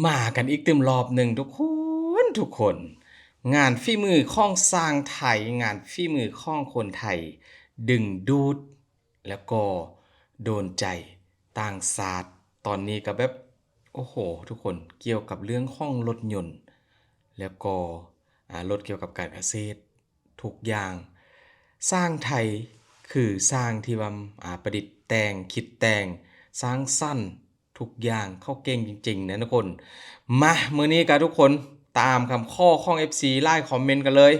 ມາກັນອີກຕື່ມລອບໜຶ່ງທຸກຄົນ ທຸກຄົນ. ງານຝີມືຂອງຊ່າງໄທ, ງານຝີມືຂອງຄົນໄທ ດຶງດູດ ແລ້ວກໍໂດນໃຈຕ່າງຊາດ. ຕອນນີ້ກໍແບບ ໂອ້ໂຫ ທຸກຄົນ, ກ່ຽວກັບເລື່ອງຂອງລົດຍົນ ແລ້ວກໍ ອາ ລົດກ່ຽວກັບການກະເສດ ທຸກຢ່າງ. ຊ່າງໄທຄືຊ່າງທີ່ວ່າ ອາ ປະດິດແຕ່ງ, ຄິດແຕ່ງ, ສ້າງສັນ ທຸກຢ່າງເຂົາເກັ່ງຈິງໆນະທຸກຄົນ. ມາ ມື້ນີ້ກະທຸກຄົນ ຕາມຄຳຂໍຂອງເອັຟຊີຫຼາຍຄອມເມັນກັນເລີຍ.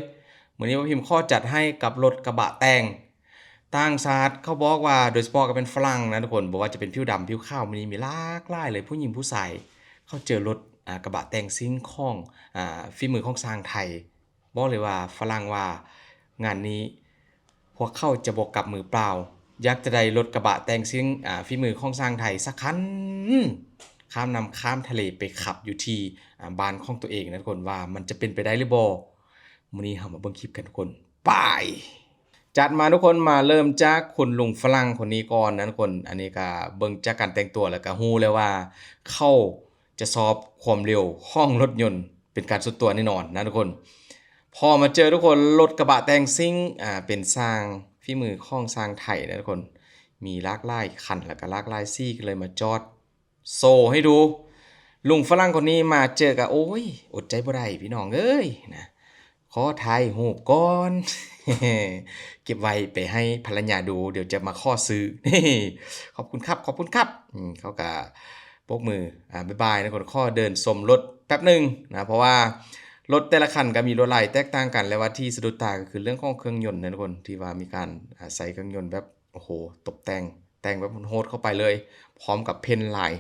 ມື້ນີ້ວ່າພິມຂໍຈັດໃຫ້ກັບລົດກະບະແຕ່ງ ຕ່າງຊາດເຂົາບອກວ່າ ໂດຍສະເພາະກໍເປັນຝຣັ່ງນະທຸກຄົນ, ບໍ່ວ່າຈະເປັນຜິວດຳຜິວຂາວ, ມື້ນີ້ມີຫຼາກຫຼາຍເລີຍ, ຜູ້ຍິງຜູ້ຊາຍ ເຂົາເຈີລົດ ອາ ກະບະແຕ່ງຊິ່ງຂອງ ອາ ຝີມືຂອງຊ່າງໄທ. ບອກເລີຍວ່າຝຣັ່ງວ່າ ງານນີ້ພວກເຂົາຈະບໍ່ກັບມືເປົ່າ, ຢາກຈະໄດ້ລົດກະບະແຕ່ງຊິ່ງ ອາ ຝີມືຂອງຊ່າງໄທສັກຄັນ ຂ້າມນ້ຳຂ້າມທະເລໄປຂັບຢູ່ທີ່ ອາ ບ້ານຂອງຕົວເອງນະທຸກຄົນ, ວ່າມັນຈະເປັນໄປໄດ້ຫຼືບໍ່. ມື້ນີ້ເຮົາມາເບິ່ງຄລິບກັນທຸກຄົນ. ໄປ! ຈັດມາທຸກຄົນ, ມາເລີ່ມຈາກຄຸນລຸງຝຣັ່ງຄົນນີ້ກ່ອນນະທຸກຄົນ. ອັນນີ້ກະເບິ່ງຈາກການແຕ່ງຕົວແລ້ວກະຮູ້ແລ້ວວ່າ ເຂົາຈະຊອບຄວາມເລັວຂອງລົດຍົນເປັນການສ່ວນຕົວແນ່ນອນນະທຸກຄົນ. ພໍມາເຈີທຸກຄົນ, ລົດກະບະແຕ່ງຊິ່ງ ອາ ເປັນຊ່າງ ຝີມືຂອງຊ່າງໄທນະທຸກຄົນ, ມີຫຼາກຫຼາຍຄັນ ແລ້ວກະຫຼາກຫຼາຍສີ ກໍເລີຍມາຈອດ ໂຊໃຫ້ດູ. ລຸງຝຣັ່ງຄົນນີ້ມາເຈີກະ ໂອ້ຍ ອົດໃຈບໍ່ໄດ້ພີ່ນ້ອງເອີຍນະ, ຂໍຖ່າຍຮູບກ່ອນ ເກັບໄວ້ໄປໃຫ້ພັນລະຍາດູ, ດຽວຈະມາຂໍຊື້. ຂອບຄຸນຄັບ ຂອບຄຸນຄັບ. ອືມ ເຂົາກະໂບກມື ອາ ບາຍບາຍນະ, ຂໍເດີນຊົມລົດແປັບໜຶ່ງນະ, ເພາະວ່າລົດແຕ່ລະຄັນກະມີລວດລາຍແຕກຕ່າງກັນ ແລະວ່າທີ່ສະດຸດຕາກໍຄືເລື່ອງຂອງເຄື່ອງຍົນນະທຸກຄົນ, ທີ່ວ່າມີການ ອາ ໃຊ້ເຄື່ອງຍົນແບບ ໂອ້ໂຫ ຕົບແຕ່ງ ແຕ່ງແບບໂຫດໆເຂົ້າໄປເລີຍ ພ້ອມກັບເພັນລາຍ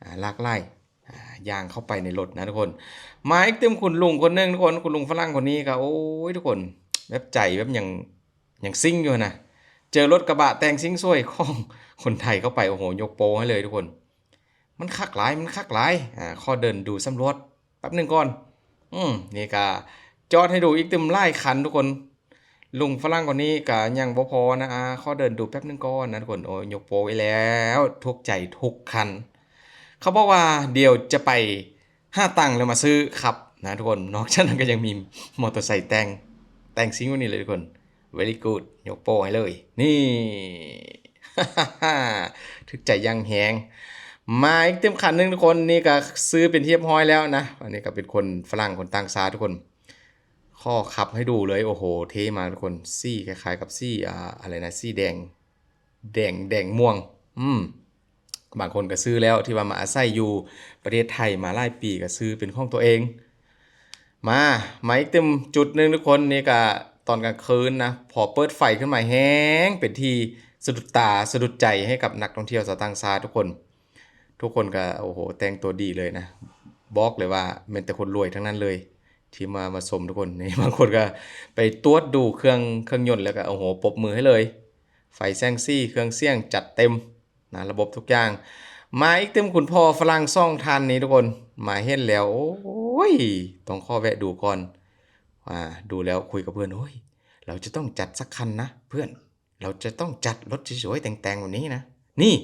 ອາ ຫຼາກຫຼາຍ ອາ ຢ່າງເຂົ້າໄປໃນລົດນະທຸກຄົນ. ມາອີກຕື່ມຄຸນລຸງຄົນໜຶ່ງທຸກຄົນ, ຄຸນລຸງຝຣັ່ງຄົນນີ້ກໍ ໂອ້ຍ ທຸກຄົນ ແບບໃຈແບບຍັງ ຍັງຊິ່ງຢູ່ຫັ້ນນະ, ເຈີລົດກະບະແຕ່ງຊິ່ງສວຍຂອງຄົນໄທເຂົ້າໄປ ໂອ້ໂຫ ຍົກໂປ້ໃຫ້ເລີຍທຸກຄົນ. ມັນຄັກຫຼາຍ ມັນຄັກຫຼາຍ. ອາ ຂໍເດີນດູສຳຫຼວດແປັບໜຶ່ງກ່ອນ. ອືມ ນີ້ກະຈອດໃຫ້ດູອີກຕື່ມຫຼາຍຄັນທຸກຄົນ. ລຸງຝຣັ່ງຄົນນີ້ກະຍັງບໍ່ພໍນະ, ອາ ຂໍເດີນດູແປັບໜຶ່ງກ່ອນນະທຸກຄົນ. ໂອ້ຍ ຍົກໂປ້ໄວ້ແລ້ວ ຖືກໃຈທຸກຄັນ. ເຂົາບອກວ່າ ດຽວຈະໄປຫາຕັງແລ້ວມາຊື້ຂັບນະທຸກຄົນ. ນອກຈາກນັ້ນກໍຍັງມີມໍເຕີໄຊແຕ່ງ ແຕ່ງຊິ່ງຢູ່ນີ້ເລີຍທຸກຄົນ. Very good ຍົກໂປ້ໃຫ້ເລີຍ ນີ້ ຖືກໃຈຢ່າງແຮງ. ມາອີກຕື່ມຄັນໜຶ່ງທຸກຄົນ, ນີ້ກໍຊື້ເປັນທີ່ຮຽບຮ້ອຍແລ້ວນະ. ອັນນີ້ກໍເປັນຄົນຝຣັ່ງ ຄົນຕ່າງຊາດທຸກຄົນ. ຂໍຂັບໃຫ້ດູເລີຍ. ໂອ້ໂຫ ເທ່ມາກທຸກຄົນ, ສີຄ້າຍໆກັບສີ ອາ ອະໄລນະ ສີແດງ ແດງ ແດງມ່ວງ. ອືມ ບາງຄົນກໍຊື້ແລ້ວ ທີ່ວ່າມາອາໄສຢູ່ປະເທດໄທມາຫຼາຍປີ ກໍຊື້ເປັນຂອງຕົວເອງ. ມາ ມາອີກຕື່ມຈຸດໜຶ່ງທຸກຄົນ, ນີ້ກະຕອນກາງຄືນນະ, ພໍເປີດໄຟຂຶ້ນມາແຮງເປັນທີ່ສະດຸດຕາສະດຸດໃຈໃຫ້ກັບນັກທ່ອງທ່ຽວຊາວຕ່າງຊາດທຸກຄົນ. ທຸກຄົນກະ ໂອ້ໂຫ ແຕ່ງຕົວດີເລີຍນະ, ບອກເລີຍວ່າແມ່ນແຕ່ຄົນລວຍທັງນັ້ນເລີຍທີ່ມາ ມາຊົມທຸກຄົນ. ນີ້ ບາງຄົນກະໄປຕວດດູເຄື່ອງ ເຄື່ອງຍົນ ແລ້ວກະ ໂອ້ໂຫ ປົບມືໃຫ້ເລີຍ. ໄຟແສງສີ ເຄື່ອງສຽງຈັດເຕັມ ນະ ລະບົບທຸກຢ່າງ. ມາອີກຕື່ມ ຄຸນພໍ່ຝຣັ່ງສອງທ່ານນີ້ທຸກຄົນ, ມາເຫັນແລ້ວ ໂອ້ຍ ຕ້ອງຂໍແວະດູກ່ອນ. ອາ ດູແລ້ວຄຸຍກັບເພື່ອນ, ໂອ້ຍ ເຮົາຈະຕ້ອງຈັດສັກຄັນນະເພື່ອນ, ເຮົາຈະຕ້ອງຈັດລົດສວຍໆແຕ່ງໆແບບນີ້ນະ. ນີ້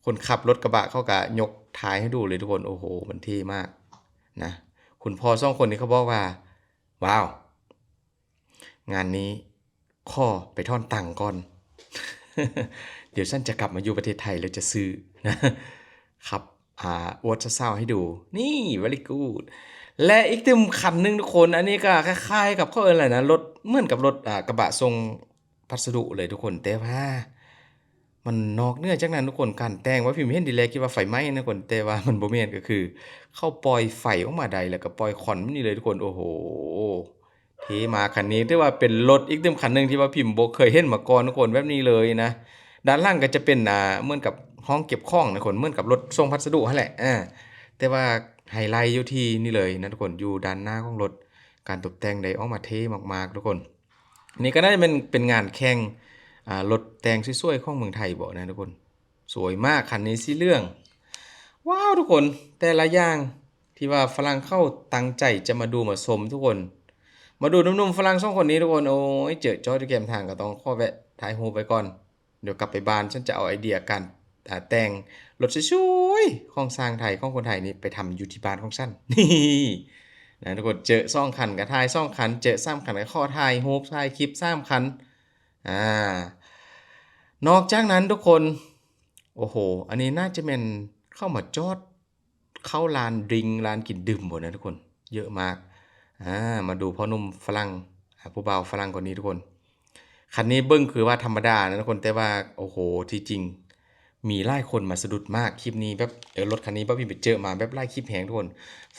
ຄົນຂັບລົດກະບະເຂົາກະຍົກທ້າຍໃຫ້ດູເລີຍທຸກຄົນ. ໂອ້ໂຫ ມັນເທ່ມາກນະ. ຄຸນພໍ່ສອງຄົນນີ້ເຂົາບອກວ່າ ວ້າວ ງານນີ້ຂໍໄປຖອນຕັງກ່ອນ, ດຽວສັນຈະກັບມາຢູ່ປະເທດໄທແລ້ວຈະຊື້ນະ. ຂັບ ອາ ອວດສາວໆໃຫ້ດູ. ນີ້ very good. ແລະ ອີກຕື່ມຄັນໜຶ່ງທຸກຄົນ, ອັນນີ້ກໍຄ້າຍໆກັບ ເຂົາເອີ້ນຫຍັງນະ, ລົດ ເໝືອນກັບລົດ ອາ ກະບະສົ່ງພັດສະດຸເລີຍທຸກຄົນ, ແຕ່ວ່າມັນນອກເໜືອຈາກນັ້ນທຸກຄົນ. ການແຕ່ງ ວ່າພິມເຫັນທີແລກຄິດວ່າໄຟໄໝ້ນະທຸກຄົນ, ແຕ່ວ່າມັນບໍ່ແມ່ນ, ກໍຄືເຂົາປ່ອຍໄຟອອກມາໄດ້ ແລ້ວກໍປ່ອຍຄວັນແບບນີ້ເລີຍທຸກຄົນ. ໂອ້ໂຫ ເທ່ມາກ. ຄັນນີ້ຖືວ່າເປັນລົດອີກຕື່ມຄັນໜຶ່ງທີ່ວ່າພິມບໍ່ເຄີຍເຫັນມາກ່ອນທຸກຄົນ, ແບບນີ້ເລີຍນະ. ດ້ານຫຼັງກໍຈະເປັນ ອ່າ ເໝືອນກັບຫ້ອງເກັບຂອງນະທຸກຄົນ, ເໝືອນກັບລົດສົ່ງພັດສະດຸຫັ້ນແຫຼະ. ອາ ແຕ່ວ່າໄຮໄລຢູ່ທີ່ນີ້ເລີຍນະທຸກຄົນ, ຢູ່ດ້ານໜ້າຂອງລົດ, ການຕົບແຕ່ງໄດ້ອອກມາເທ່ມາກໆທຸກຄົນ. ນີ້ກໍໜ້າຈະເປັນ ເປັນງານແຂ່ງ ອາ ລົດແຕ່ງສວຍໆຂອງເມືອງໄທບໍນະທຸກຄົນ. ສວຍມາກ, ຄັນນີ້ສີເຫຼືອງ. ວ້າວ ທຸກຄົນ, ແຕ່ລະຢ່າງທີ່ວ່າຝຣັ່ງເຂົາຕັ້ງໃຈຈະມາດູມາຊົມທຸກຄົນ. ມາດູໜຸ່ມໆຝຣັ່ງສອງຄົນນີ້ທຸກຄົນ. ໂອ້ຍ ເຈີຈອດຢູ່ແຄມທາງກໍຕ້ອງຂໍແວະຖ່າຍຮູບໄວ້ກ່ອນ. ດຽວກັບໄປບ້ານ ສັນຈະເອົາໄອເດຍການ ອ່າ ແຕ່ງລົດສວຍໆຂອງຊ່າງໄທ ຂອງຄົນໄທນີ້ໄປທຳຢູ່ທີ່ບ້ານຂອງຊັ້ນ ນີ້ນະທຸກຄົນ. ເຈີສອງຄັນກໍຖ່າຍສອງຄັນ ເຈີສາມຄັນກໍຂໍຖ່າຍຮູບ ຖ່າຍຄລິບສາມຄັນ. ອ່າ ນອກຈາກນັ້ນທຸກຄົນ ໂອ້ໂຫ ອັນນີ້ໜ້າຈະແມ່ນເຂົ້າມາຈອດ ເຂົ້າຮ້ານດຣິງ ຮ້ານກິນດື່ມພຸ້ນນະທຸກຄົນ ເຍອະມາກ. ອ່າ ມາດູພໍ່ໜຸ່ມຝຣັ່ງ ອ່າ ຜູ້ບ່າວຝຣັ່ງຄົນນີ້ທຸກຄົນ. ຄັນນີ້ເບິ່ງຄືວ່າທຳມະດານະທຸກຄົນ ແຕ່ວ່າ ໂອ້ໂຫ ທີ່ຈິງມີຫຼາຍຄົນມາສະດຸດມາກຄລິບນີ້ ແບບ ເອີ ລົດຄັນນີ້ ບ່າວພິມໄປເຈີມາແບບຫຼາຍຄລິບແຮງທຸກຄົນ.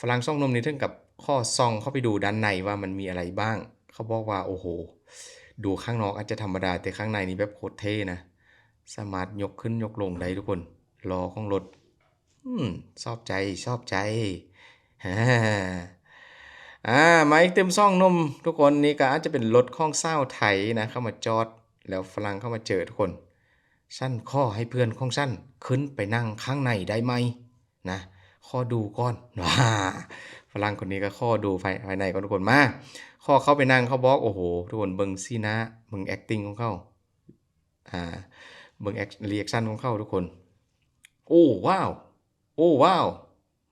ຝຣັ່ງສອງໜຸ່ມນີ້ເຖິງກັບຂໍສ່ອງເຂົ້າໄປດູດ້ານໃນວ່າມັນມີອະໄລບ້າງ. ເຂົາບອກວ່າ ໂອ້ໂຫ ດູຂ້າງນອກອາດຈະທຳມະດາ ແຕ່ຂ້າງໃນນີ້ແບບໂຄດເທ່ນະ ສາມາດຍົກຂຶ້ນຍົກລົງໄດ້ທຸກຄົນ ລໍ້ຂອງລົດ. ອືມ ຊອບໃຈ ຊອບໃຈ. ອາ ມາອີກຕື່ມສອງໜຸ່ມທຸກຄົນ. ນີ້ກໍອາດຈະເປັນລົດຂອງສາວໄທນະ ເຂົ້າມາຈອດ ແລ້ວຝຣັ່ງເຂົ້າມາເຈີທຸກຄົນ. ຊັ້ນຂໍໃຫ້ເພື່ອນຂອງຊັ້ນຂຶ້ນໄປນັ່ງຂ້າງໃນໄດ້ໄໝນະ ຂໍດູກ່ອນ. ຫວ້າ ຝຣັ່ງຄົນນີ້ກໍຂໍດູພາຍ ພາຍໃນກ່ອນທຸກຄົນ. ມາ ຂໍເຂົ້າໄປນັ່ງ ເຂົາບອກ ໂອ້ໂຫ ທຸກຄົນເບິ່ງສີໜ້າ ເບິ່ງ acting ຂອງເຂົາ ອ່າ ເບິ່ງ reaction ຂອງເຂົາທຸກຄົນ. ໂອ້ ວ້າວ ໂອ້ ວ້າວ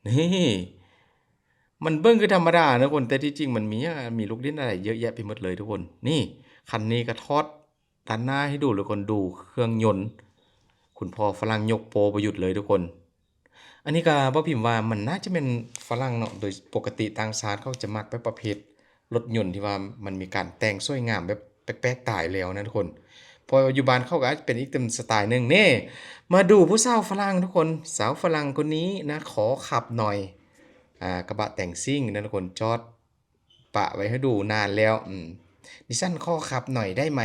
ນີ້ ມັນເບິ່ງຄືທຳມະດານະທຸກຄົນ ແຕ່ທີ່ຈິງມັນມີ ມີລູກຫຼິ້ນອະໄລເຍອະແຍະໄປໝົດເລີຍທຸກຄົນ. ນີ້ ຄັນນີ້ກໍຖອດດ້ານໜ້າໃຫ້ດູ ແລ້ວກໍດູເຄື່ອງຍົນ ຄຸນພໍ່ຝຣັ່ງຍົກໂປ້ບໍ່ຢຸດເລີຍທຸກຄົນ. ອັນນີ້ກໍ ບ່າວພິມວ່າມັນໜ້າຈະແມ່ນຝຣັ່ງເນາະ ໂດຍປົກກະຕິຕ່າງຊາດເຂົາຈະມັກແບບປະເພດລົດຍົນທີ່ວ່າມັນມີການແຕ່ງສວຍງາມແບບແປກໆຕາຍແລ້ວນະທຸກຄົນ. ເພາະວ່າຢູ່ບ້ານເຂົາກໍອາດຈະເປັນອີກຕາມສະໄຕໜຶ່ງ. ນີ້ ມາດູຜູ້ສາວຝຣັ່ງທຸກຄົນ ສາວຝຣັ່ງຄົນນີ້ນະ ຂໍຂັບໜ່ອຍ ອ່າ ກະບະແຕ່ງຊິ່ງນະທຸກຄົນ ຈອດປະໄວ້ໃຫ້ດູນານແລ້ວ. ອືມ ດິສັນຂໍຂັບໜ່ອຍໄດ້ໄໝ?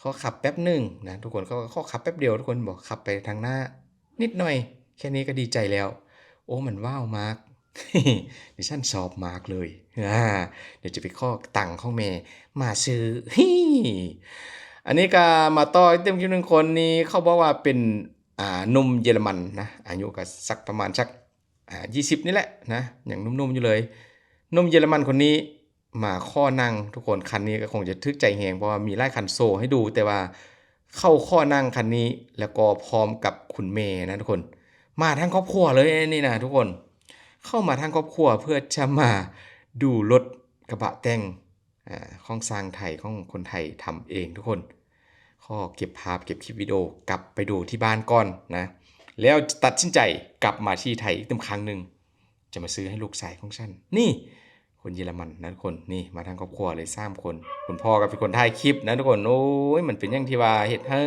ຂໍຂັບແປັບໜຶ່ງນະທຸກຄົນ. ເຂົາກໍຂໍຂັບແປັບດຽວທຸກຄົນ ບໍ່ຂັບໄປທາງໜ້ານິດໜ່ອຍ ແຄ່ນີ້ກໍດີໃຈແລ້ວ. ໂອ້ ມັນວ້າວມາກ ດິສັນຊອບມາກເລີຍ. ອ່າ ດຽວຈະໄປຂໍຕັງຂອງແມ່ມາຊື້. ຮີ້ ອັນນີ້ກໍມາຕໍ່ອີກຕື່ມຄລິບໜຶ່ງຄົນ. ນີ້ເຂົາບອກວ່າເປັນ ອ່າ ໜຸ່ມເຢຍລະມັນນະ ອາຍຸກໍສັກປະມານສັກ ອ່າ ຊາວນີ້ແຫຼະນະ ຍັງໜຸ່ມໆຢູ່ເລີຍ. ໜຸ່ມເຢຍລະມັນຄົນນີ້ມາຂໍນັ່ງທຸກຄົນ. ຄັນນີ້ກໍຄົງຈະຖືກໃຈແຮງ ເພາະວ່າມີຫຼາຍຄັນໂຊໃຫ້ດູ ແຕ່ວ່າເຂົາຂໍນັ່ງຄັນນີ້ ແລ້ວກໍພ້ອມກັບຄຸນແມ່ນະທຸກຄົນ. ມາທັງຄອບຄົວເລີຍນີ້ນະທຸກຄົນ. ເຂົາມາທັງຄອບຄົວເພື່ອຈະມາດູລົດກະບະແຕ່ງ ອ່າ ຂອງຊ່າງໄທ ຂອງຄົນໄທທຳເອງທຸກຄົນ. ຂໍເກັບພາບເກັບຄລິບວິດີໂອກັບໄປດູທີ່ບ້ານກ່ອນນະ ແລ້ວຕັດສິນໃຈກັບມາທີ່ໄທອີກຕື່ມຄັ້ງໜຶ່ງ ຈະມາຊື້ໃຫ້ລູກຊາຍຂອງຊັ້ນ. ນີ້ ຄົນເຢຍລະມັນນະທຸກຄົນ. ນີ້ມາທັງຄອບຄົວເລີຍສາມຄົນ ຄຸນພໍ່ກໍເປັນຄົນຖ່າຍຄລິບນະທຸກຄົນ. ໂອ້ຍ ມັນເປັນຫຍັງທີ່ວ່າເຮັດໃຫ້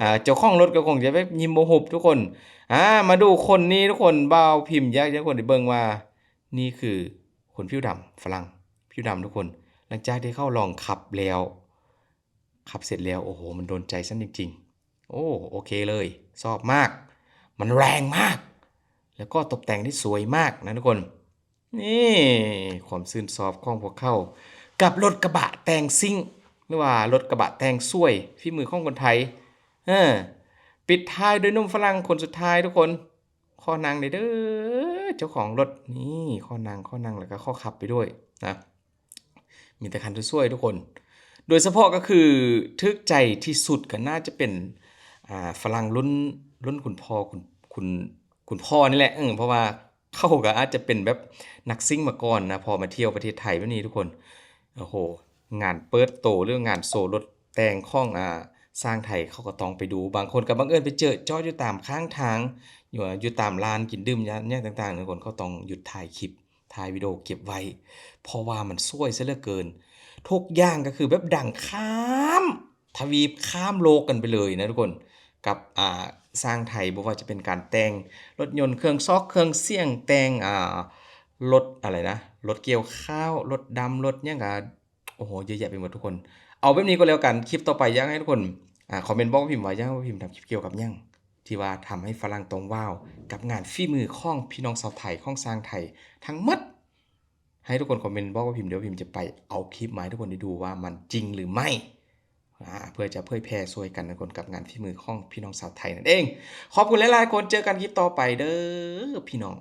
ອ່າ ເຈົ້າຂອງລົດກໍຄົງຈະແບບຍິ້ມບໍ່ຫຸບທຸກຄົນ. ອ່າ ມາດູຄົນນີ້ທຸກຄົນ ບ່າວພິມຢາກໃຫ້ທຸກຄົນໄດ້ເບິ່ງວ່າ ນີ້ຄືຄົນຜິວດຳຝຣັ່ງ ຜິວດຳທຸກຄົນ. ຫຼັງຈາກທີ່ເຂົາລອງຂັບແລ້ວ ຂັບເສັດແລ້ວ ໂອ້ໂຫ ມັນໂດນໃຈຊັ້ນຈິງໆ. ໂອ້ ໂອເຄເລີຍ ຊອບມາກ ມັນແຮງມາກ ແລ້ວກໍຕົບແຕ່ງໄດ້ສວຍມາກນະທຸກຄົນ. ນີ້ຄວາມຊື່ນຊອບຂອງພວກເຂົາກັບລົດກະບະແຕ່ງຊິ່ງ ຫຼືວ່າລົດກະບະແຕ່ງສວຍ ຝີມືຂອງຄົນໄທ. ເອີ ປິດທ້າຍດ້ວຍໜຸ່ມຝຣັ່ງຄົນສຸດທ້າຍທຸກຄົນ. ຂໍນັ່ງແດ່ເດີ ເຈົ້າຂອງລົດ. ນີ້ ຂໍນັ່ງ ຂໍນັ່ງ ແລ້ວກໍຂໍຂັບໄປດ້ວຍນະ. ມີແຕ່ຄັນສວຍໆທຸກຄົນ. ໂດຍສະເພາະກໍຄືຖືກໃຈທີ່ສຸດກໍໜ້າຈະເປັນ ອ່າ ຝຣັ່ງລຸ້ນ ລຸ້ນຄຸນພໍ່ ຄຸນ ຄຸນ ຄຸນພໍ່ນີ້ແຫຼະ. ເອີ ເພາະວ່າເຂົາກໍອາດຈະເປັນແບບນັກຊິ່ງມາກ່ອນນະ ພໍມາທ່ຽວປະເທດໄທແບບນີ້ທຸກຄົນ. ໂອ້ໂຫ ງານເປີດໂຕ ຫຼື ງານໂຊລົດແຕ່ງຂອງ ອ່າ ຊ່າງໄທ ເຂົາກໍຕ້ອງໄປດູ. ບາງຄົນກໍບັງເອີນໄປເຈີ ຈອດຢູ່ຕາມຂ້າງທາງ ຢູ່ ຢູ່ຕາມຮ້ານກິນດື່ມ ຫຍັງຕ່າງໆ ທຸກຄົນ ເຂົາຕ້ອງຢຸດຖ່າຍຄລິບ ຖ່າຍວິດີໂອເກັບໄວ້ ເພາະວ່າມັນສວຍຊະເຫຼືອເກີນ. ທຸກຢ່າງກໍຄືແບບດັງຂ້າມທະວີບ ຂ້າມໂລກກັນໄປເລີຍນະທຸກຄົນ ກັບ ອ່າ ຊ່າງໄທ. ບໍ່ວ່າຈະເປັນການແຕ່ງລົດຍົນ ເຄື່ອງຊອກເຄື່ອງສຽງ ແຕ່ງ ອ່າ ລົດອະໄລນະ ລົດກ່ຽວຂ້າວ ລົດດຳ ລົດຫຍັງກະ ໂອ້ໂຫ ເຍອະແຍະໄປໝົດທຸກຄົນ. ເອົາແບບນີ້ກໍແລ້ວກັນ ຄລິບຕໍ່ໄປຢາກໃຫ້ທຸກຄົນ ອ່າ ຄອມເມັນບອກພິມວ່າ ຢາກໃຫ້ພິມທຳຄລິບກ່ຽວກັບຫຍັງ ທີ່ວ່າທຳໃຫ້ຝຣັ່ງຕ້ອງວ້າວກັບງານຝີມືຂອງພີ່ນ້ອງຊາວໄທ ຂອງຊ່າງໄທທັງໝົດ. ໃຫ້ທຸກຄົນຄອມເມັນບອກວ່າພິມ ດຽວພິມຈະໄປເອົາຄລິບມາໃຫ້ທຸກຄົນໄດ້ດູວ່າມັນຈິງຫຼືໄມ່ ອ່າ ເພື່ອຈະເຜີຍແຜ່ຊ່ວຍກັນນະທຸກຄົນ ກັບງານຝີມືຂອງພີ່ນ້ອງຊາວໄທນັ້ນເອງ. ຂອບຄຸນຫຼາຍໆຄົນ ເຈີກັນຄລິບຕໍ່ໄປເດີພີ່ນ້ອງ.